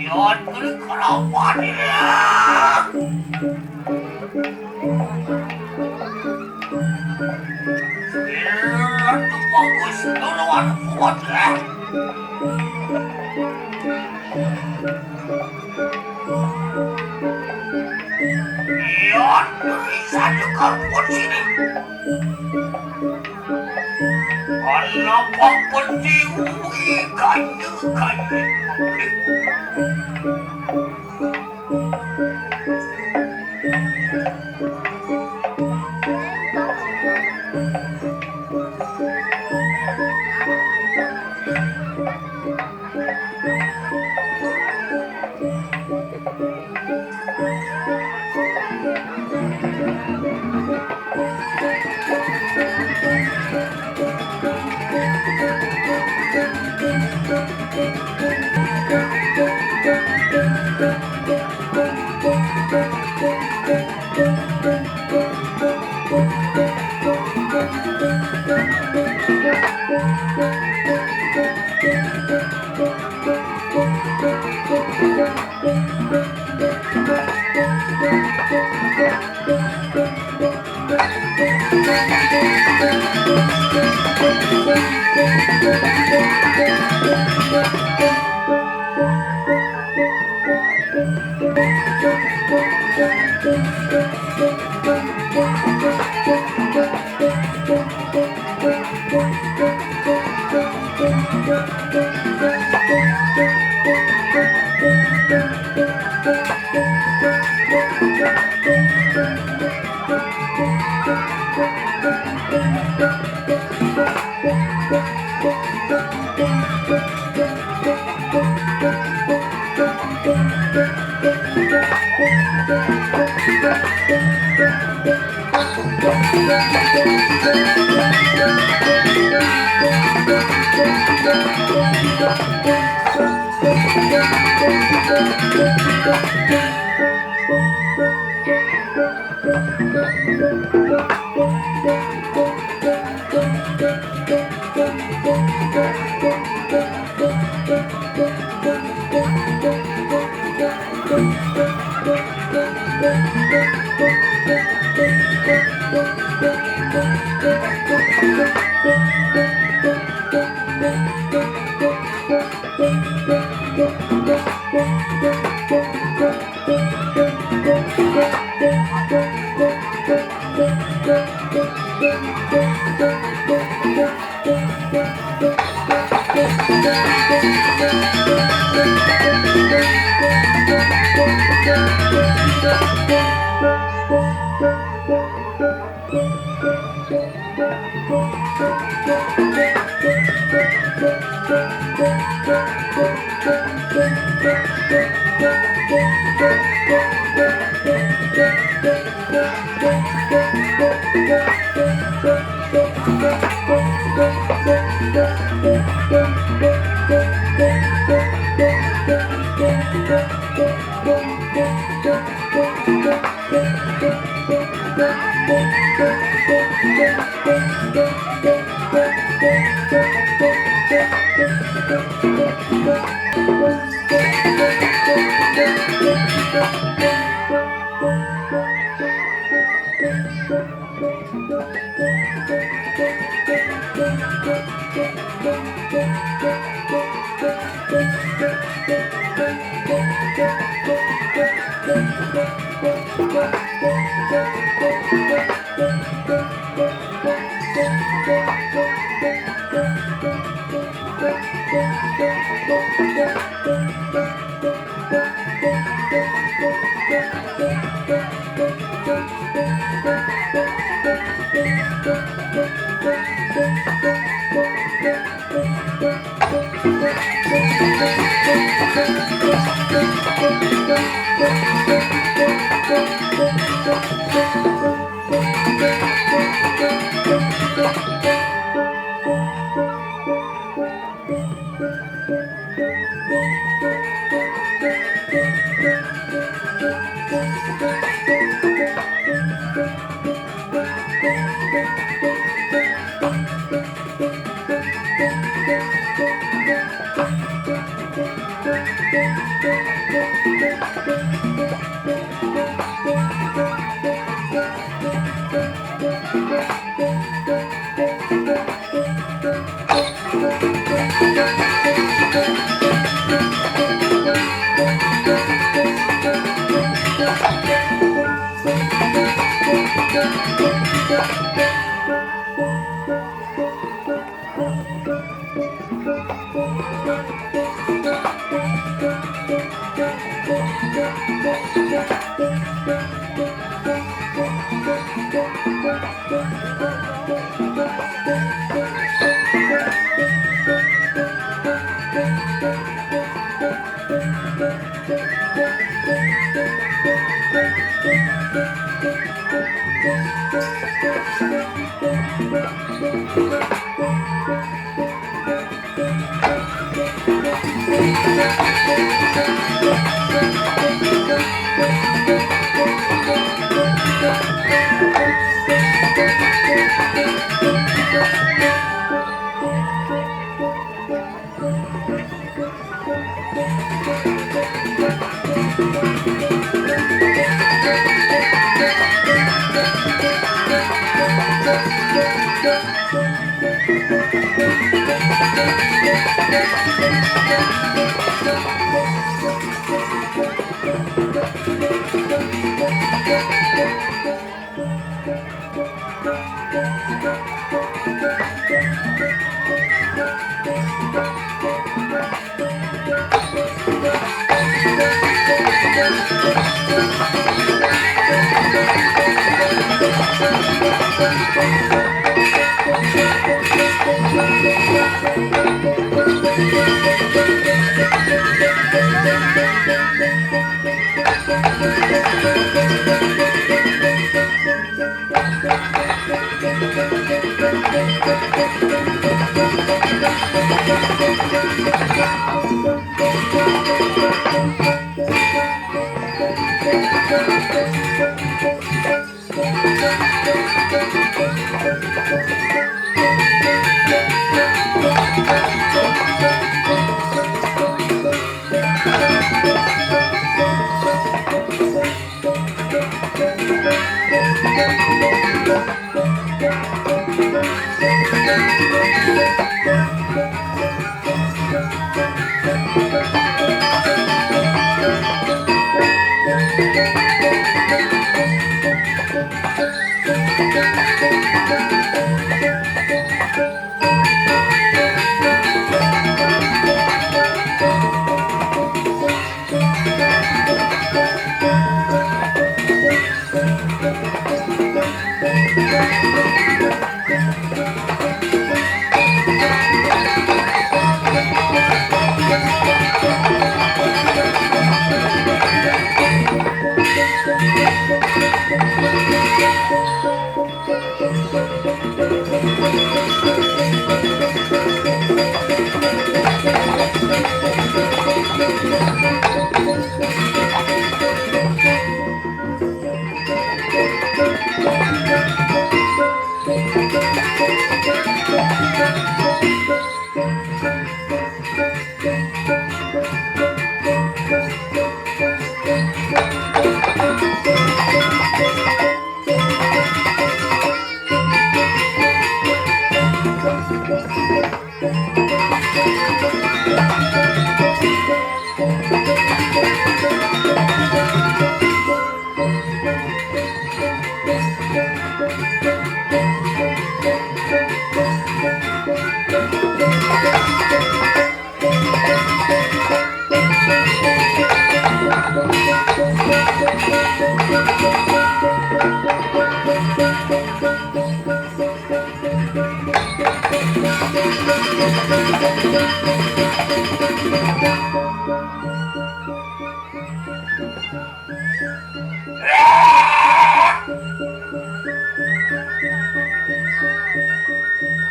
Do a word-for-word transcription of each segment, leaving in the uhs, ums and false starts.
Yon kiri kalawan ya. Ilan tuh bagus duluan kuat ya. Yon kiri satu kampung sini. Kenapa penting? Wih, kayu, kayu.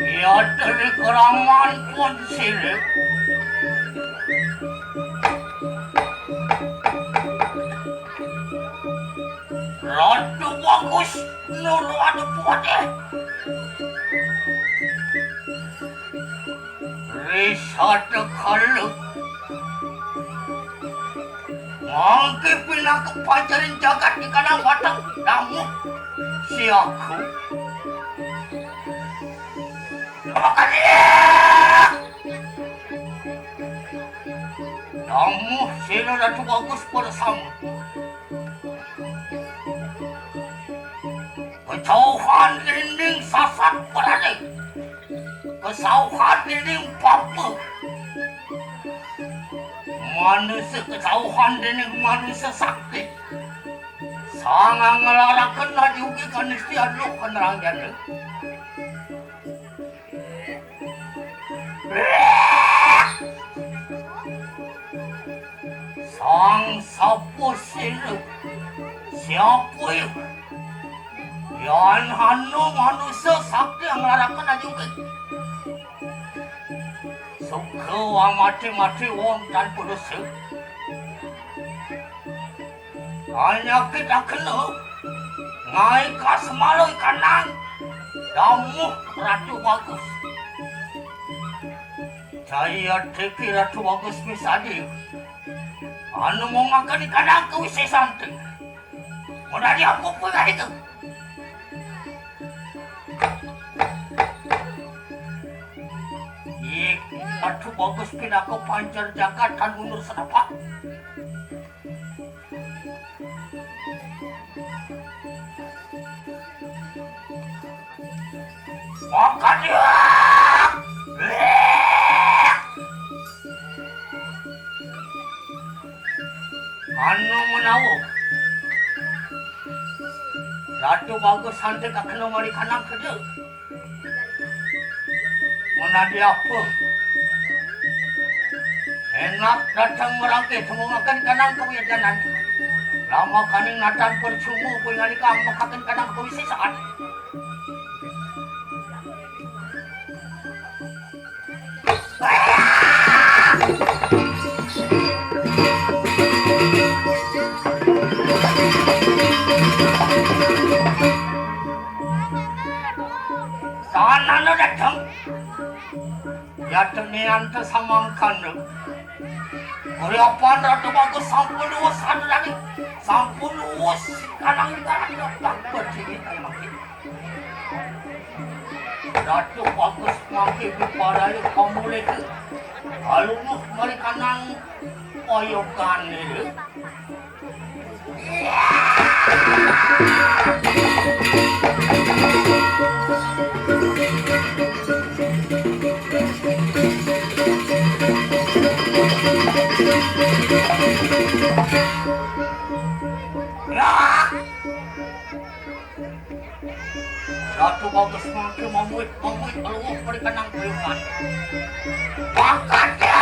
Iya, dene keraman pun sirip. Ratu bagus nuru adu puwate. Risada kalu. Mangke pinaka pancaring jagat di kanang watang namun siaku. Makanya. Amuh sira Ratu Bagus pada sama. Kejauhan dinding sasat berani. Kesauhan dinding papa. Manusia kejauhan dinding manusia sakti. Sangang ngelaraken aji ugi kanistian lu penerang jana. Sang sapu silu, siapu ieu. Yan hanu manusia sakti ngelaraken aji ugi. Suku amati-mati wong tan pudusu. Anyakit akenu, ngai kas malu ikanang, damuh Ratu Bagus. Cai atiki Ratu Bagus misadi. Anu mongaken ikanang kewisesan teh. Mun adi apa-apa itu. Ih, Ratu Bagus pinaka pancer jagat tan mundur senapak. Makan ya. Anu menawa. Ratu Bagus santai kakeno mari kanang kede. Mun adi apa? Enak datang merangke tunggu makan kanang kawijanan. Lama kaning natan percuma kuwi ngalika makaken kanang kawisesan. Tanana datang. Yatene anta samangkana. Uriapan Ratu Bagus sampun luwes anu tadi. Sampun luwes kanang ibarat nyoplak berdiri kayak mangkin. Ratu Bagus mangke diparai pamulih. Aluluh mari kanang oyogan ieu. Ratu Bagus mangke mamuit-mamuit aluh mari kanang kuyukan. Bakat ya!